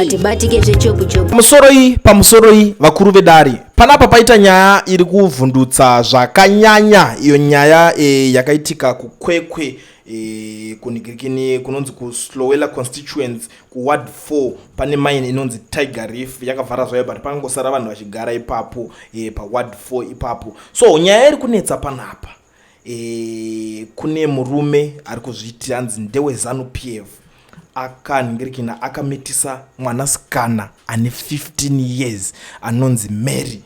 Hatibatike zvechopu-chopu. Pamusoroi, pamusoroi, vakuru vedare. Panapa paita nyaya iri kuvhundutsa zvakanyanya. Iyo nyaya yakaitika kuKwekwe, kunhingirikini kunonzi kuSlowela constituents, kuward 4. Pane mine inonzi Tiger Reef, yakavhara zvayo, but pangosara vanhu vachigara ipapo, paward 4 ipapo. So nyaya iri kunetsa panapa, kune murume ari kuzviti hanzi ndeweZANU PF, akanhingirikina akamitisa mwanasikana ane 15 years anonzi Mary.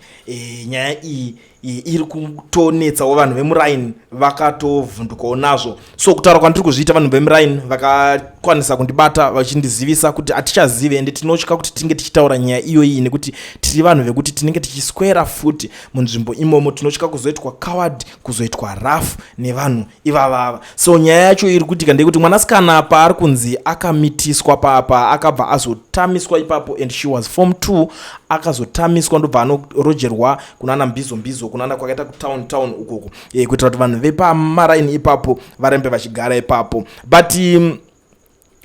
Nyaya iyi iri kutonetsawo vanhu vemuraini, vakatovhundukawo nazvo. So kutaura kwandiri kuzviita, vanhu vemuraini vakakwanisa kundibata vachindizivisa kuti hatichazive, ende tinotya kuti tinge tichitaura nyaya iyoyi, nekuti tiri vanhu vekuti tinenge tichiswera futi munzvimbo imomo. Tinotya kuzoitwa coward, kuzoitwa rough nevanhu ivavava. So nyaya yacho iri kuitika ndeyekuti mwanasikana paari kunzi akamitiswa papa, akabva azotamiswa ipapo, and she was form 2. Akazotamiswa, ndobva anorojerwa kunana Mbizo Mbizo, kunana kwakaita kutown town ukoko, kuitira kuti vanhu vepamaraini ipapo varambe vachigara ipapo. But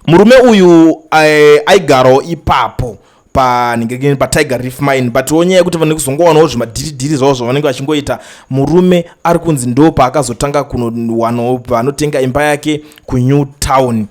murume uyu aigarawo ipapo panhingirikini, paTiger Reef mine, but wonyaya yekuti vanhu kuzongowanawo zvimadhiridhiri zvavo zvavanenge vachingoita. Murume ari kunzi ndo paakazotanga kunowanawo paanotenga imba yake kuNew Town,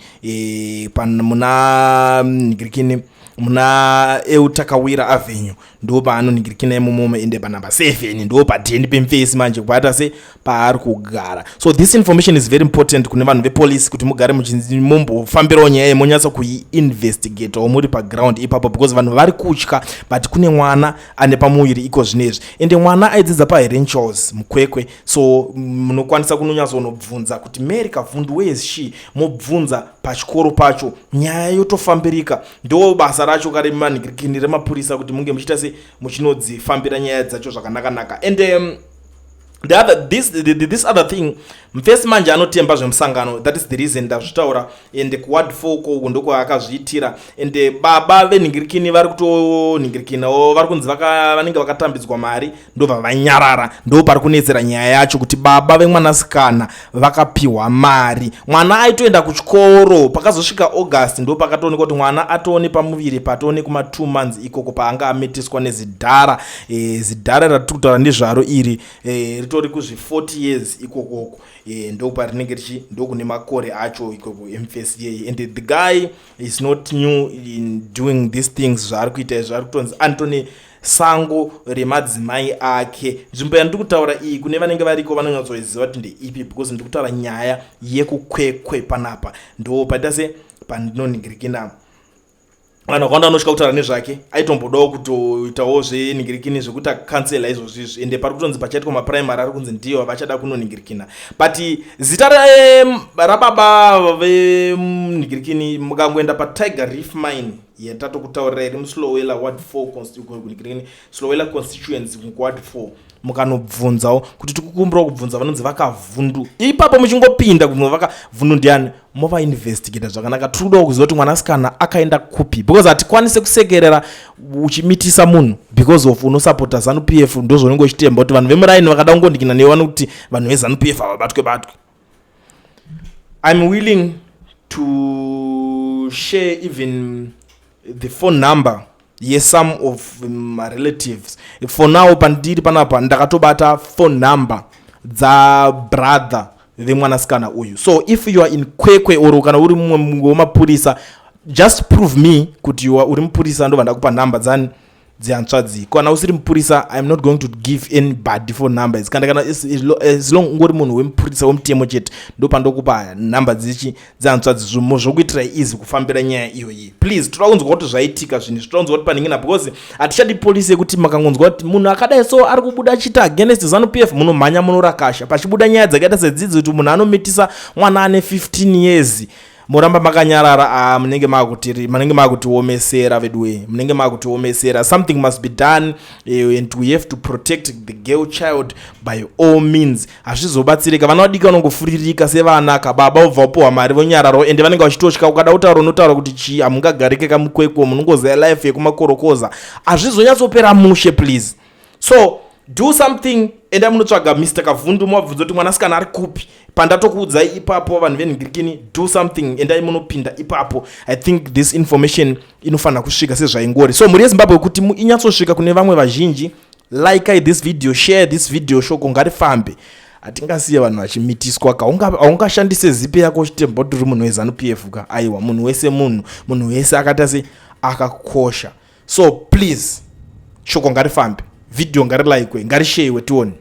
muna nhingirikini, muna Eutakawira Avenue, ndo paanonhingirikina imomomo. Ende panumber 7 ndo padheni pemufesi manje paata se paari kugara. So this information is very important kune vanhu vepolice, kuti mugare mumbofambirawo nyaya yemonyatsa kuiinvestigatawo muri paground ipapo, because vanhu vari kutya. But kune mwana ane pamuviri iko zvinezvi, ende mwana aidzidza paHerentals muKwekwe. So munokwanisa kunonyatsonobvunza kuti Mary Kavhundu, where is she? Mobvunza pachikoro pacho, nyaya yotofambirika. Ndo basa racho karemanhingirikini remapurisa, kuti munge muchiita se muchinodzifambira nyaya dzacho zvakanaka-naka. And the other this, the, the, this other thing, mufesi manje anotemba zvemusangano. That is the reason ndazvitaura. And kuward 4 koko ndokwaakazviitira. And baba venhingirikini vari kutonhingirikinawo, vari kunzi vanenge vakatambidzwa mari, ndobva vanyarara. Ndo pari kunetsera nyaya yacho, kuti baba vemwanasikana vakapiwa mari, mwana aitoenda kuchikoro. Pakazosvika August, ndo pakatoonekwa kuti mwana atone pamuviri, patone kuma 2 months ikoko, paanga amitiswa nezidhara. Zidhara ratiri kutaura nezvaro iri, ritori kuzvi 40 years ikokoko. Ndo parinenge richi, ndokune makore acho ikoko emufesi yeye. And the guy is not new in doing these things zvaari kuita izvo. Ari kutonzi anotone sango remadzimai ake. Nzvimbo yandiri kutaura iyi, kune vanenge variko vanonyatsoiziva kuti ndeipi, because ndiri kutaura nyaya yekuKwekwe panapa. Ndo paita se pandinonhingirikina, vanhu vakawanda vanotya kutaura nezvake. Aitombodawo kutoitawo zvenhingirikini zvekuti akansela izvozvizvi. Ende pari kutonzi pachaitwa maprimary, ari kunzi ndiyo vachada kunonhingirikina. But zita rababa venhingirikini, mukangoenda paTiger Reef mine yatatokutaurira iri muSlowela ward 4, Slowela constituency, ward 4, mukanobvunzawo kuti tikukumbirawo kubvunza vanonzi vaKavhundu ipapo, muchingopinda kubvunza vaKavhundu ndiani, movainvestigata zvakanaka. Tiri kudawo kuziva kuti mwanasikana akaenda kupi, because hatikwanisi kusekerera uchimitisa munhu because of unosapota ZANU PF. Ndo zvaunenge uchitemba kuti vanhu vemuraini vakada kungondikina newe, vanokuti vanhu veZANU PF havabatwe batwe. I'm willing to share even the phone number yesome of my relatives. For now, pandiri panapa, ndakatobata phone number dzabrother vemwanasikana uyu. So if you are in Kwekwe, or kana uri mumwe wemapurisa, just prove me kuti you are uri mupurisa, ndobva ndakupa nhamba dzani dzehanzvadzi. Kana usiri mupurisa, I'm not going to give anybody phone numbers. Kana as long ungori munhu wemupurisa, wemutemo chete, ndo pandokupa nhamba dzichi dzehanzvadzi, zvokuitira easy kufambira nyaya iyoyi. Please, toda kunzwa kuti zvaitika zvinhu, toda kunzwa kuti panhingina, because hatichadi polisi yekuti makangonzwa kuti munhu akadai so ari kubuda achiita against ZANU PF, munomhanya munorakasha. Pachibuda nyaya dzakaita sedzidzi, kuti munhu anomitisa mwana ane 15 years, moramba makanyarara, ah, munenge makutiomesera veduwe, munenge makutiomesera. Something must be done, and we have to protect the girl child by all means. Hazvizobatsirika, vana vadiki vanongofuririka sevana kababa, ubva upiwa mari, vonyararawo. Ende vanenge vachitotya, ukada kutaura unotaura kuti chii? Hamungagarike kamukwekwe, munongoziva life yekumakorokoza. Hazvizonyatsopera mushe, please. So Do something. Enda munotsvaga Mr Kavhundu, muvabvunza kuti mwanasikana ari kupi. Pandatokuudzai ipapo, vanhu venhingirikini, do something. Endai munopinda ipapo. I think this information inofanira kusvika sezvaingori. So mhuri yeZimbabwe, kuti inyatsosvika kune vamwe vazhinji, like this video, share this video. Shoko ngarifambe. Hatingasiye vanhu vachimitiswa ka. Haungashandise zipe yako uchitemba kuti uri munhu weZANU PF ka. Aiwa, munhu wese munhu, munhu wese akaita se akakosha. So please, shoko ngarifambe, vhidhiyo ngarilaikwe, ngarisheyiwe, tione.